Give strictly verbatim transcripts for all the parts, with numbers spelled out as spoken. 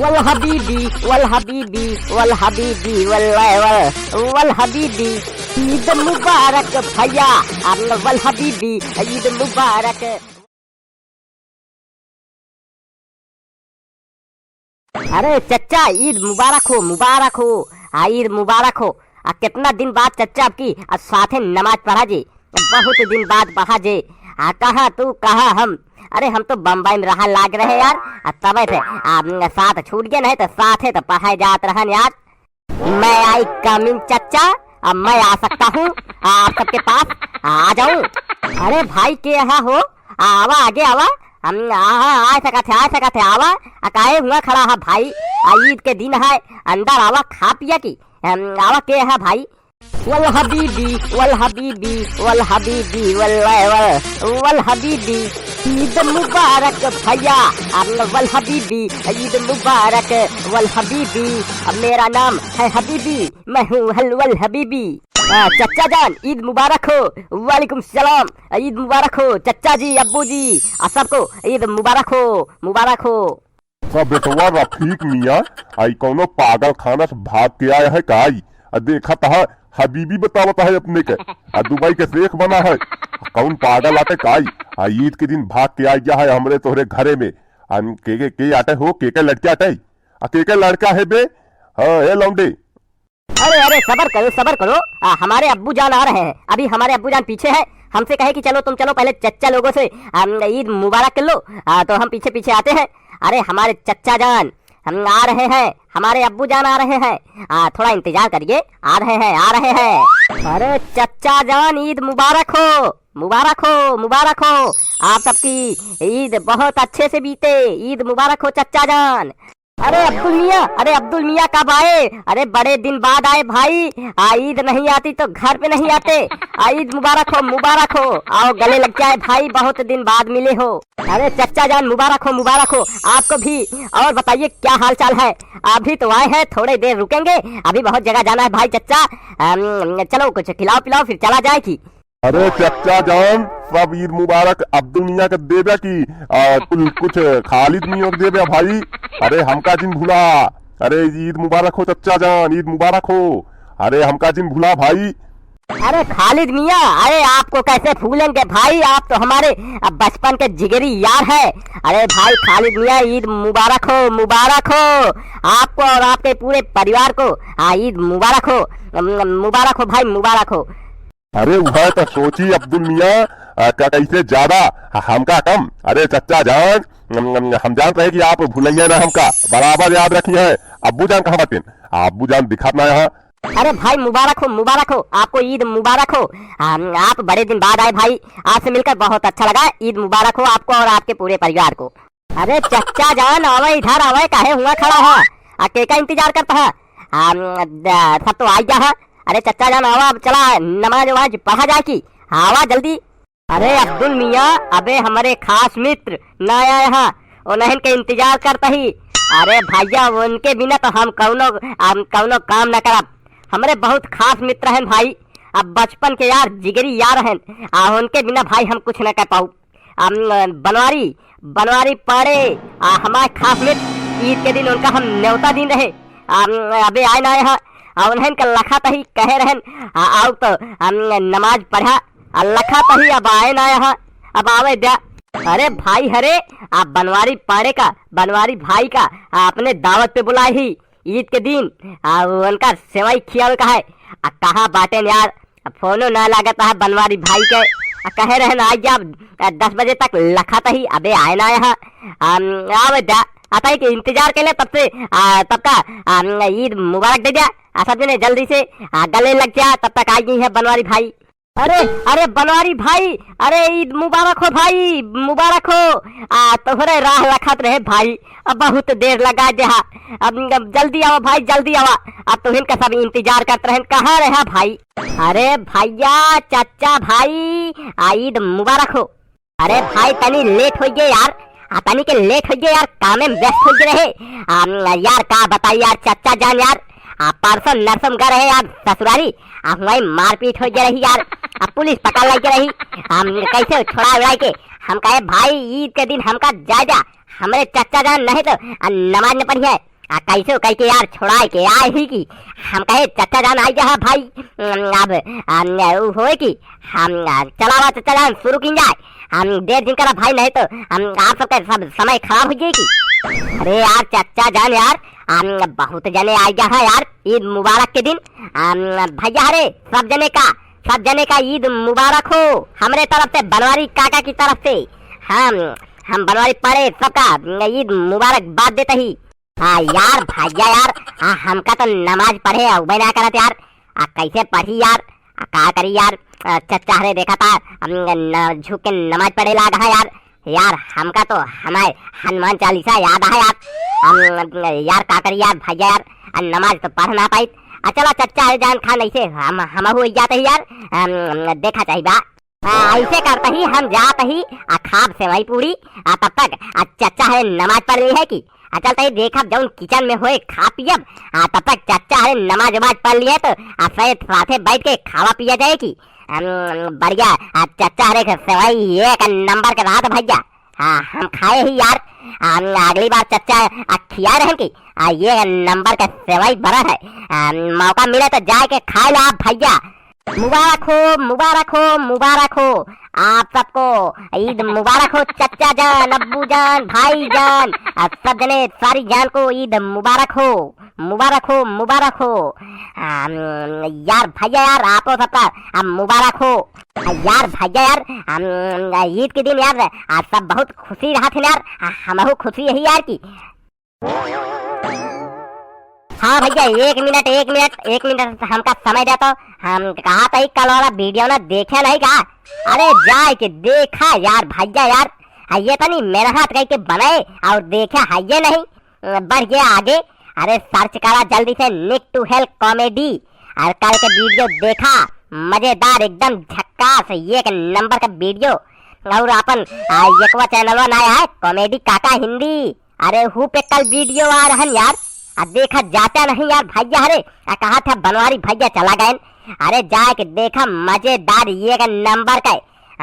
वल हबीबी, वल हबीबी, वल हबीबी, वल, वल, वल हबीबी, ईद मुबारक भैया, अरे वल हबीबी, ईद मुबारक। अरे चच्चा, ईद मुबारक हो, मुबारक हो। आ, ईद मुबारक हो। आ, कितना दिन बाद चच्चा आपकी, आ, साथे नमाज पढ़ा जी। बहुत दिन बाद पढ़ा जी। आ, कहाँ तू, कहाँ हम? अरे हम तो बम्बई में रहा लाग रहे यार। आ, तबे से, आ, साथ छूट गए, नहीं तो साथे तो पढ़ाए जात रहन यार। मैं आई कमिंग चच्चा, अब मैं आ सकता हूँ आप सबके पास, आ जाऊँ। अरे भाई के यहाँ हो, आवा आगे आवा। हम, आ, आ, आ सकत है, आ सकत है, आवा। आ, काहे हुआ खड़ा है भाई? आ, ईद के दिन है, अंदर आवा, खा पिया की। हम, आवा के है भाई? वल हबीबी, वल हबीबी, वल हबीबी, वल, वल, वल हबीबी, ईद मुबारक भैया, हम, वल हबीबी, ईद मुबारक, वल हबीबी। अब मेरा नाम है हबीबी, मैं हूँ हलवल हबीबी। आ, चच्चा जान, ईद मुबारक हो। वालेकुम सलाम, ईद मुबारक हो चच्चा जी, अब्बू जी, आ सबको ईद मुबारक हो, मुबारक हो। का बेटवा रफीक मियाँ, आई कौनो पागल खाना से भाग के आया है का? आई आ देखत है हबीबी बतावत है अपने के, आ दुबई के शेख बना है। कौन पागल आटे का? आई आ ईद के दिन भाग के आ गया है हमरे तोहरे घरे में। आ के, के, के आटे हो, के, के लड़के आटे? आ के, के लड़का है बे? हाँ, ए लौंडे, अरे, अरे, सबर करो, सबर करो। आ, हमारे अब्बू जान आ रहे हैं। अभी हमारे अब्बू जान पीछे है, हमसे कहे कि चलो, तुम चलो पहले चच्चा लोगों से, आ, ईद मुबारक कर लो। आ, तो हम पीछे पीछे आते हैं। अरे, हमारे चच्चा जान, हम आ रहे हैं, हमारे अब्बू जान आ रहे हैं। आ, थोड़ा इंतजार करिए, आ रहे हैं, आ रहे हैं। अरे चच्चा जान, ईद मुबारक हो, मुबारक हो, मुबारक हो। आप सबकी ईद बहुत अच्छे से बीते। ईद मुबारक हो चच्चा जान। अरे अब्दुल मियाँ, अरे अब्दुल मियाँ कब आए? अरे बड़े दिन बाद आए भाई। आ, ईद नहीं आती तो घर पे नहीं आते। आ, ईद मुबारक हो, मुबारक हो। आओ गले लग जाए भाई, बहुत दिन बाद मिले हो। अरे चच्चा जान, मुबारक हो, मुबारक हो आपको भी। और बताइए, क्या हाल चाल है? अभी तो आए हैं, थोड़े देर रुकेंगे, अभी बहुत जगह जाना है भाई चच्चा। अम, चलो कुछ खिलाओ पिलाओ, फिर चला जाए कि। अरे चच्चा जान, सब ईद मुबारक अब्दुल मियाँ के देबे की, आ, कुल कुछ खालिद मियाँ के देबे भाई। अरे हमका जिन भुला। अरे ईद मुबारक हो चच्चा जान, ईद मुबारक हो। अरे हमका जिन भुला भाई। अरे खालिद मियाँ, अरे आपको कैसे भूलेंगे भाई, आप तो हमारे, अब बचपन के जिगरी यार है। अरे भाई खालिद मियाँ, ईद मुबारक हो, मुबारक हो आपको और आपके पूरे परिवार को। हाँ, ईद मुबारक हो, मुबारक हो भाई, मुबारक हो। अरे वह तो सोची अब्दुल मियाँ, आ, का कैसे ज्यादा, हमका कम। अरे चच्चा जान, हम, हम, हम जानत रहे कि आप भुलइया ना हमका, बराबर याद रखी है। अब्बू जान कहाँ बाटेन? अब्बू जान दिखात ना यहाँ। अरे भाई मुबारक हो, मुबारक हो, आपको ईद मुबारक हो। हम, आप बड़े दिन बाद आए भाई, आपसे मिलकर बहुत अच्छा लगा। ईद मुबारक हो आपको और आपके पूरे परिवार को। अरे चच्चा जान, आवे इधर आवे, काहे हुआ खड़ा है? आ, के का इंतजार करता है? हम, द-, सब तो आ गया है। अरे चच्चा जान, आवा, अब चला, नमाज वमाज पढ़ा जाए कि। आवा जल्दी। अरे अब्दुल मियाँ, अबे हमरे खास मित्र ना आया है, उन्हन के इंतजार करता ही। अरे भैया, उनके बिना तो हम कौनो, हम कौनो काम न करब। हमरे बहुत खास मित्र हैं भाई, अब बचपन के यार, जिगरी यार हैं, आ उनके बिना भाई हम कुछ न कर पाऊ। अम, बनवारी, बनवारी पाड़े, आ, हमारे खास मित्र, ईद के दिन उनका हम न्योता दिन रहे। अम, अबे आए ना आए हैं, आ, उन्हन का लखत ही कहे रहन, आ, आओ तो, अम, नमाज पढ़ा, आ, लखत ही अब आए ना आए हैं, अब आवे द्या। अरे भाई, अरे, आ, बनवारी पाड़े का, बनवारी भाई का, आ, अपने दावत पे बुलाए ही। ईद के दिन, आ, उनका सेवई खियावे का है। आ, कहाँ बाटेन यार? आ, फोनो ना लागत है बनवारी भाई के। आ, कहे रहन, "आ जा, आ, दस बजे तक लखत ही।" अबे आए ना आए हैं। आ, आवे द्या, आता है कि इंतजार के लिए तब से, आ, तब का, आ, ईद मुबारक दे द्या। आ, सब जने जल्दी से, आ, गले लग जा, तब तक आ गई है बनवारी भाई। अरे, अरे बनवारी भाई, अरे ईद मुबारक हो भाई, मुबारक हो। आ, तोहरे राह लखत रहे भाई, अब बहुत देर लगा देहा। अब, अब जल्दी आवा भाई, जल्दी आवा। अब तुहिन का सब इंतजार करत रहन, कहाँ रहा भाई? अरे भैया, चच्चा भाई, आ, ईद मुबारक हो। अरे भाई, तनी लेट हो गए यार, आ, तनी के लेट हो गए यार, कामे में व्यस्त हो गए रहे। आ, यार का बताई यार, चच्चा जान यार, आ, परसों नरसों गए रहे यार ससुरारी, आ, वहीं मारपीट हो गए रही यार, आ, पुलिस पकड़ लेके रही। हम कैसे छोड़ा उड़ा के, हम कहे, "भाई, ईद के दिन हमका जाए द्या, हमरे चच्चा जान नहीं तो, आ, नमाज न पढ़िए।" आ, कैसे कह के यार छोड़ाए के आए ही कि हम कहे, "चच्चा जान आई गया है भाई, अम, अब, अम, उ होए कि हम, आ, चलावा चच्चा जान, शुरू की जाए।" हम देर दिन करा भाई, नहीं तो हम आप सबका सब समय खराब हो जाएगी। अरे यार चच्चा जान यार, अम, बहुत जने आई गया है यार ईद मुबारक के दिन। अम, भैया रे, सब जने का, सब जने का ईद मुबारक हो हमरे तरफ से, बनवारी काका की तरफ से। हम, हम बनवारी पाड़े सबका ईद मुबारकबाद देते ही। हाँ यार भैया यार, हाँ, हमका तो नमाज पढ़े अउबे ना करत यार। आ, कैसे पढ़ी यार? आ, का करी यार? आ, चच्चा हरे देखा था, हम न, झुक के नमाज पढ़े लाग है यार। यार, हमका तो हमारे हनुमान चालीसा याद है यार। हम, यार, का करी यार भैया यार, आ, नमाज तो पढ़ ना पाई। आ, चला चच्चा हरे जान खान, ऐसे हम, हम हो जाते ही यार। हम, देखा चाहिए बा। आ, ऐसे करते ही हम जात ही, आ, खाब सेवई पूरी, आ, तब तक, आ, चच्चा हरे नमाज पढ़ ली है कि, आ, चलते ही देखब जौन किचन में होए खा पियब, आ, तब तक चच्चा हरे नमाज उमाज पढ़ लिए तो, आ, सही साथे बैठ के खावा पिया जाए कि, अम, बढ़िया, आ, चच्चा हरे के सेवई एक नंबर के रहत भैया। हाँ, हम खाए ही यार, आ, अगली बार चच्चा, आ, खिया रहे कि, आ, ये नंबर के सेवई बड़ा है, आ, मौका मिले तो जाए के खाए ला भैया। मुबारक हो, मुबारक हो, मुबारक हो आप सबको, ईद मुबारक हो चच्चा जान, अब्बू जान, भाई जान, आ, सब जने सारी जान को ईद मुबारक हो, मुबारक हो, मुबारक हो। अम, यार भैया यार, आपो सबका, आ, मुबारक हो। आ, यार भैया यार, अम, ईद के दिन यार, आ, सब बहुत खुशी रहत है यार, आ, हमहू खुशी यही यार की। हाँ भैया, एक मिनट, एक मिनट, एक मिनट हमका समय दे तो। हम कहा था कल वाला वीडियो ना देखे नहीं का? अरे जाए के देखा यार भैया यार, हाँ, ये तनी मेहनत करके बनाए और देखे है ये नहीं, बढ़ गया आगे। अरे सर्च करा जल्दी से Nick two Hell comedy और कल के वीडियो देखा, मजेदार एकदम झक्कास, ये एक नंबर का वीडियो। और अपन, आ, एकवा चैनलवा ना है कॉमेडी काका हिंदी, अरे हु पे कल वीडियो आ रहन यार, आ देखा जाता नहीं यार भैया, अरे आ कहा था बनवारी भैया चला गए, अरे जाए के देखा मजेदार ये एक नंबर का,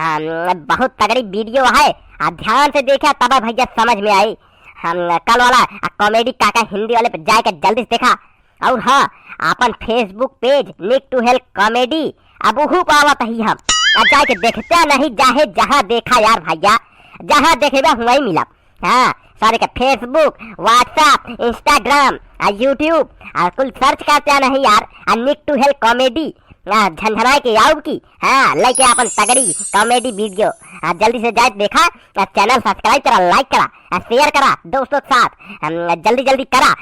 आ, बहुत तगड़ी वीडियो है, आ ध्यान से देखा तब भैया समझ में आई। हम कल वाला, आ, कॉमेडी काका हिंदी वाले पे जाए के जल्दी से देखा। और हाँ, अपन Facebook page Nick two Hell comedy अब उहू पावत ही हम। अब जाए के देखते नहीं, चाहे जहाँ देखा यार भैया, जहाँ देखेबा वहीं मिला। हाँ, सारे के Facebook, WhatsApp, Instagram, आ YouTube, आ कुल सर्च करते नहीं यार, आ Nick two Hell comedy, आ झनझनाए के आउब की, हाँ, लेके अपन तगड़ी कॉमेडी वीडियो, आ जल्दी से जाए देखा, आ चैनल सब्सक्राइब करा, लाइक करा, आ शेयर करा दोस्तों के साथ, हम जल्दी जल्दी करा।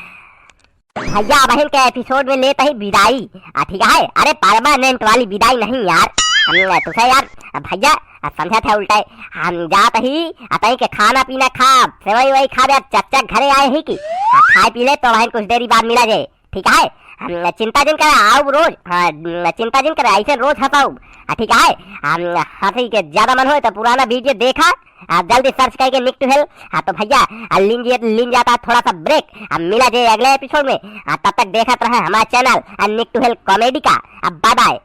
भैया, बहन के एपिसोड में लेत ही विदाई, आ, ठीक है? अरे, परमानेंट वाली विदाई नहीं यार। हम, तुझे यार, भैया, आ, समझत है उल्टा। हम जात ही, आ, तई के खाना पीना खाब, सेवई वेवई खाब यार, चच्चा घरे आए ही की। आ, खाए पी ले तो बहन कुछ देरी बाद मिला जाए, ठीक है? हम, चिंता जिन करे, आओ रोज। हाँ, चिंता जिन करे, ऐसे रोज हंसाओ। आ, ठीक है? हम, हंसी के ज्यादा मन होए तो पुराना वीडियो देखा, आ, जल्दी सर्च करके Nick two Hell। हाँ, तो भैया, आ, लिन जे-, लिन जाता थोड़ा सा ब्रेक, आ, मिला जे अगले एपिसोड में। आ, तब तक देखत रहे हमारा चैनल, आ, Nick two Hell कॉमेडी का। आ, बाय बाय।